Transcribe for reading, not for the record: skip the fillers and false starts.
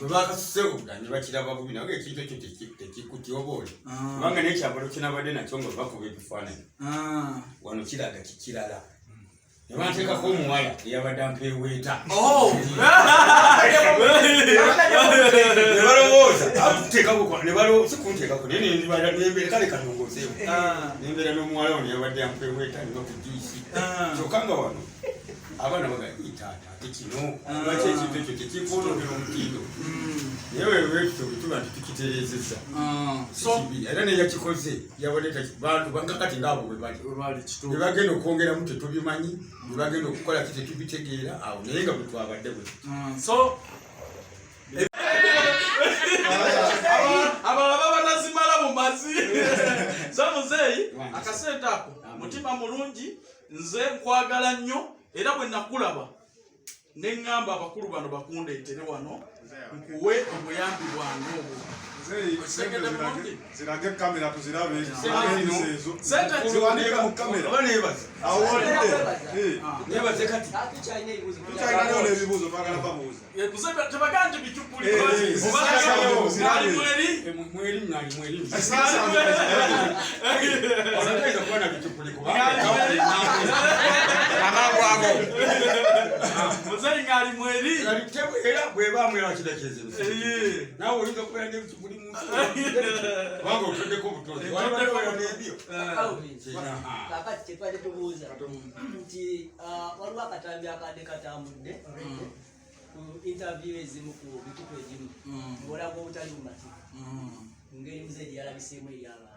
Bwe bakasuseewo nga ne bakiraba bubi, naye ekintu ekyo tekikutyoboole, kubanga n'ekyambalo kyenabadde nakyo nga bakuba ebifaananyi wano kiraga kikirala, ne banteekako omuwala eyabadde ampeeweeta. Oh! Ne balowooza akuteekako, ne balowooza sikunteekako, naye nembeera kale kanongozeewo, nembeera n'omuwala wano yabadde ampeeweeta nina ku juice. Kyokka nga wano abaana baga, "Taata, ate kino lwaki?" Ekintu ekyo tekikwononera omutindo, naye wewekityo bwe tuba nti tukitereezezza, si kibi. Era neyakikoze yabadde bantu banga kati ngaabo bwe bali. Webali, kituufu. Bye bagenda okwongeramu tetubimanyi, bye bagenda okukola ki tetubitegeera awo, naye nga bwe twabadde bwe So abalala baba nazimala mu mazi. So muzeeyi, akasente ako, mutima mulungi, nze nkwagala nnyo, era bwe nakulaba ne ŋŋamba abakulu bano bakundeetere wano nkuwe obuyambi bwange obwo. Okitegedde bulungi? Zirage kamera tuzirabe. Sente zino. Ezo Sente ziwanike mu kamera. Oba neebaza. Awo wolidde. Neebaze kati. Tukyalina ebibuuzo. Tukyalinayo n'ebibuuzo, twagala babuuza. Tebagaa nti bicupuli. Zirabe. Ali mweri. Mweri ngali mweri. Mweri. Onatayinza kuba na bicupuli kubanga Amangu ago. Muzeeyi ngaali mweri. Era bwebamwera kirakyezemu. Naawe oyinza okubeera n'ebicupuli mu nsi kubanga otoddeko obutozi, waliwo n'ebyo. Alvin, kakati kyetwali tubuuza nti waliwo akatambi akadde katambudde ku interview ezimu ku bikutu egimu ng'olaga obutali bumativu ngeri muzeeyi yalabiseemu eri abantu.